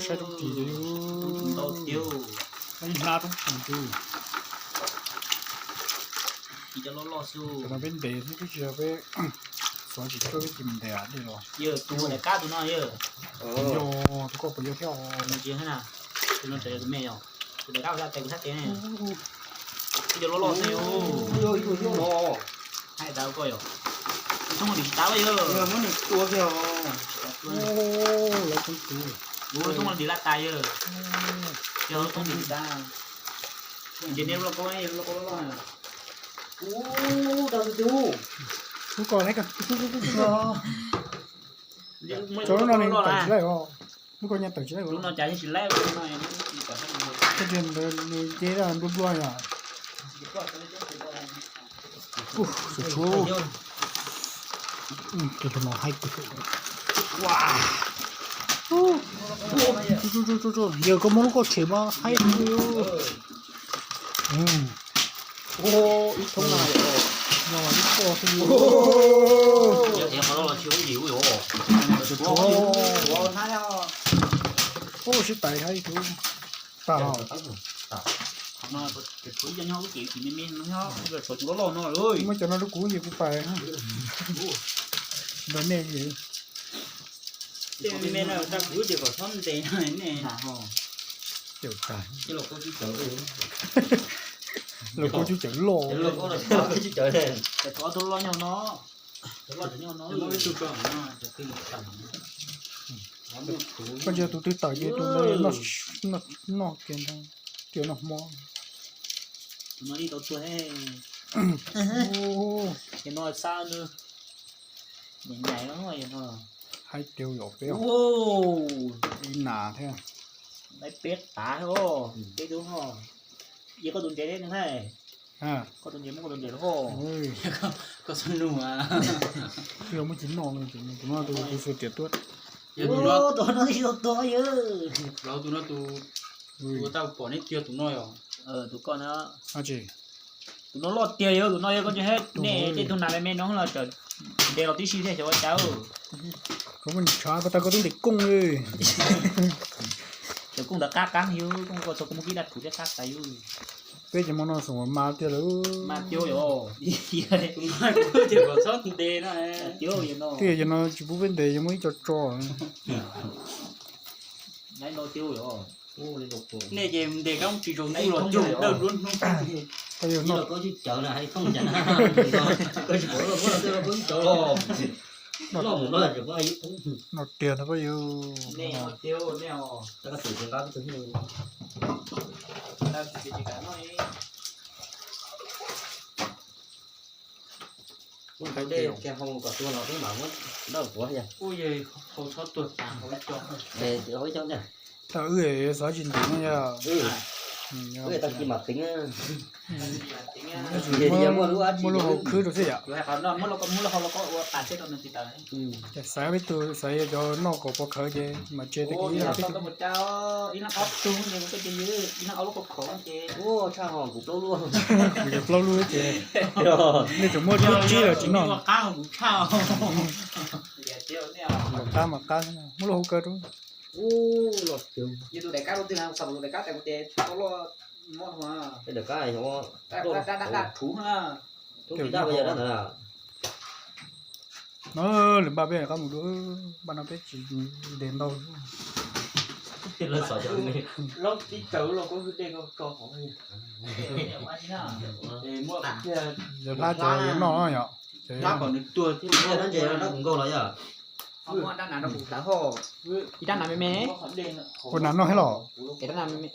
Saib roob ris, ib hnab roob ris twg. Cov no peb ntes xwb, twb tsis yog peb xov tsis tuaj, peb cia mus ntes dej los. Yog tus koj puas yog thiab? Tus no tseem yog tus me yog tus daim kab ua tes kuv sab tes ne. Ib co loj loj xwb. Hais tau koj yog. Tus thoob li tsis tas yog. Muab nws tua kiag. Lawv thoob kuv. Ua lub thoob li laj tas yog. Yog lub thoob li tas. Nce neb lub lauj kaub, lub lauj kaub loj loj. Ub, tau tus tus. Lub ko, cov lub no nws tawm tsis laij os. Lub ko nyaj tawm tsis laij os. Lub no cas yeej tsis laij. Tej tiag nws deb nplua nplua yom. Tus no haib kawg. Yog koj muab lub ko tshem mas haib kawg. Ib thoob no, no ib ko xwb. Ub, sib tais haib tus. Tas. Muab cov no rau kuv ces kuv pais nrog nej. Tej me me no tau kuv ces kom txhob ntes no ne. Cawm tas. Los kuv cub cawm loj. Cov loj nyob no. Koj ntsia tus twg tawm ces tus ntawd noj kiag ntag, tsis noj hmo. Tus no ib tau tuag. Ces no xa nws. Nyem nyem no no. Haib tiag yom peb. Ib nas thiab. Peb tav os, peb tub ho. Yog koj tus ntses thiab ne. Koj tus ntses muab koj tus ntses los. Koj xub nug. Tus no muaj tsis noj, tus no tus tus xuas riam tuaj. Tus no twb tsis tau tuag yog. Tus no tus, tus tau pom neb kiag tus no yog. Tus koj na. Tus no loj tiag yog, tus no yog koj ntsia, nej tej tug nas me me no los tseem ntes los tib si thiaj xyov ua cas. Koj muaj tshav koj tau koj tub ntes kooj li. Cov kooj ntawd qab qab yus, kooj koj txog koj muab kib daj rhuv thiab qab tas yus. Peb cov hmo no xoom mas tiag lawm. Mas tiag yom. Ces kom txhob ntes no. Tiag yog no tsis pub peb ntes, yog muaj ib co tso. Nej ces ntes kab tsis zoo ntuj los cug dawj duab hnub. Koj yog no, no tiag no pab yus. Ua dej kiag hau kom tuag los peb mam muab dawj puav yog. Hau txhob tuag tas hau ib co. Hau ib co ntag. Tau wb xav tsis ntim no yog. Wb tau ci mam qeev. Muaj lub hau khwb rau xwb yom. Xaiv peb tus xaiv cov noj kom pov khawv ces mam tse tej ib leeg ob tug, ib leeg ob lub ko khaum ces. Kuv yog plaub lub ces nej tseem muaj lub tsib los tsis noj. Qab mas qab, muab lub hau kaw rau. Yog tus daim kab rau twg na, xav tus daim kab tas kuv ces tau loj mob. Daj daj rhuv na. No lwm npaj peb qab mus dua, npaj no peb tsis ntes ntau. Lawv tib tsaws los koj dej ko tso hauv. Yog hlab cov yuav noj yom. Hlab kom nws tuag thiab. Ib rab nas me me. Ua nas noj thiab los? Ib rab nas me me.